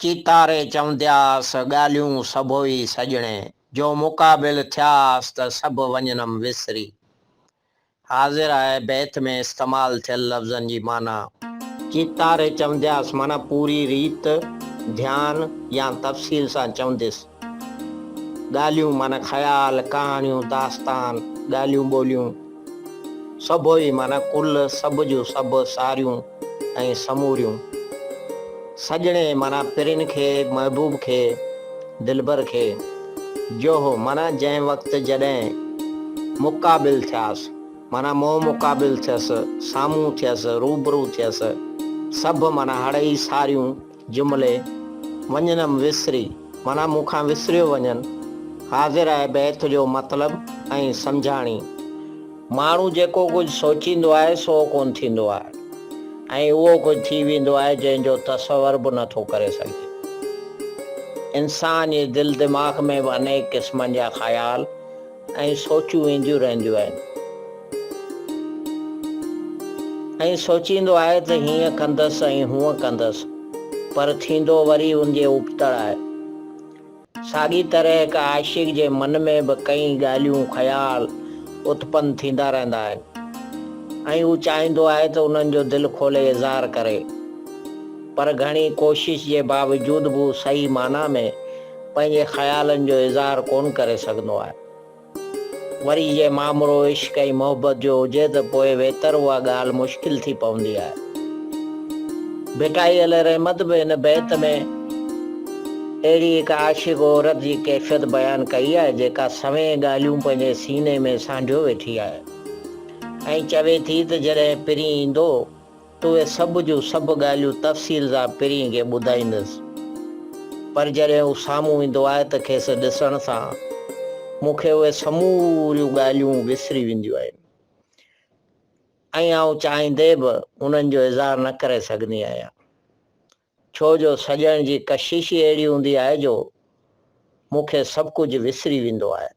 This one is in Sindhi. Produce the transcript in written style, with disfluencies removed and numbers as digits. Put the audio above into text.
چيتاري چوندياس، ڳالهيون سڀوئي سڄڻي، جو مقابل ٿياس ته سڀ وڃنم وسري. حاضر آهي بيت ۾ استعمال ٿيل لفظن جي معنيٰ. چيتاري چوندياس معنيٰ پوري ريت، ڌيان يا تفصيل سان چونديس. ڳالهيون معنيٰ خيال، ڪهاڻيون، داستان، ڳالهيون ٻولهيون. سڀوئي معنيٰ ڪل، سڀ جون سڀ، ساريون ۽ سموريون. سڄڻي معنيٰ پرين کي، محبوب کي، دلبر کي. جوهه معنيٰ جنهن وقت، جڏهن. مقابل ٿياس معنيٰ منهن مقابل ٿيس، سامهون ٿيس، روبرو ٿيس. سڀ معنيٰ هڙئي، ساريون. جملي، وڃنم وسري، معنيٰ مون کان وسريو وڃن، حاضر آهي بيت جو مطلب ۽ سمجهاڻي. ماڻهو جيڪو ڪجهه سوچيندو آهي سو ڪونه ٿيندو آهي ۽ اهو ڪجهه ٿي ويندو آهي جنهن جو تصور به نه ٿو ڪري سگهجي. انسان جي دل دماغ ۾ به انيڪ قسمن جا خيال ۽ سوچون اينديون رهنديون آهن ۽ سوچيندو آهي ته هيئن ڪندس ۽ هونئن ڪندس پر ٿيندو وري ان جي ابتڙ آهي. ساڳي طرح هڪ عاشق جي من ۾ به ڪئين ڳالهيون خيال اتپن ٿيندا رهندا آهن ۽ هو چاهيندو آهي ته انهن جو دل کولي اظهار ڪري پر گهڻي ڪوشش جي باوجود به هو صحيح معنيٰ ۾ پنهنجي خيالن جو اظهار ڪونه ڪري سگهندو آهي. وري جي مامرو عشق ۽ محبت جو هجي ته پوء ويتر اها ڳالهه مشڪل ٿي پوندي آهي. ڀٽائي عليه رحمت به هن بيت ۾ اهڙي هڪ عاشق عورت جي ڪيفيت بيان ڪئي آهي جيڪا سوين ڳالهيون پنهنجي سيني ۾ سانڍيو ويٺي آهي ۽ چوي ٿي ته جڏهن پرين ايندو ته اهي سڀ جون سڀ ڳالهيون تفصيل سان پرينء کي ٻڌائيندس. پر جڏهن هو سامهون ايندو آهي ته کيس ڏسڻ سان مون کي اهي سموريون ڳالهيون وسري وينديون آهن ۽ آئون چاهيندي به انهن جو اظهار نه ڪري سگهندي آهيان. ڇو جو سڄڻ جي ڪشش ئي اهڙي هوندي آهي جو مون کي سڀ ڪجهه وسري ويندو آهي.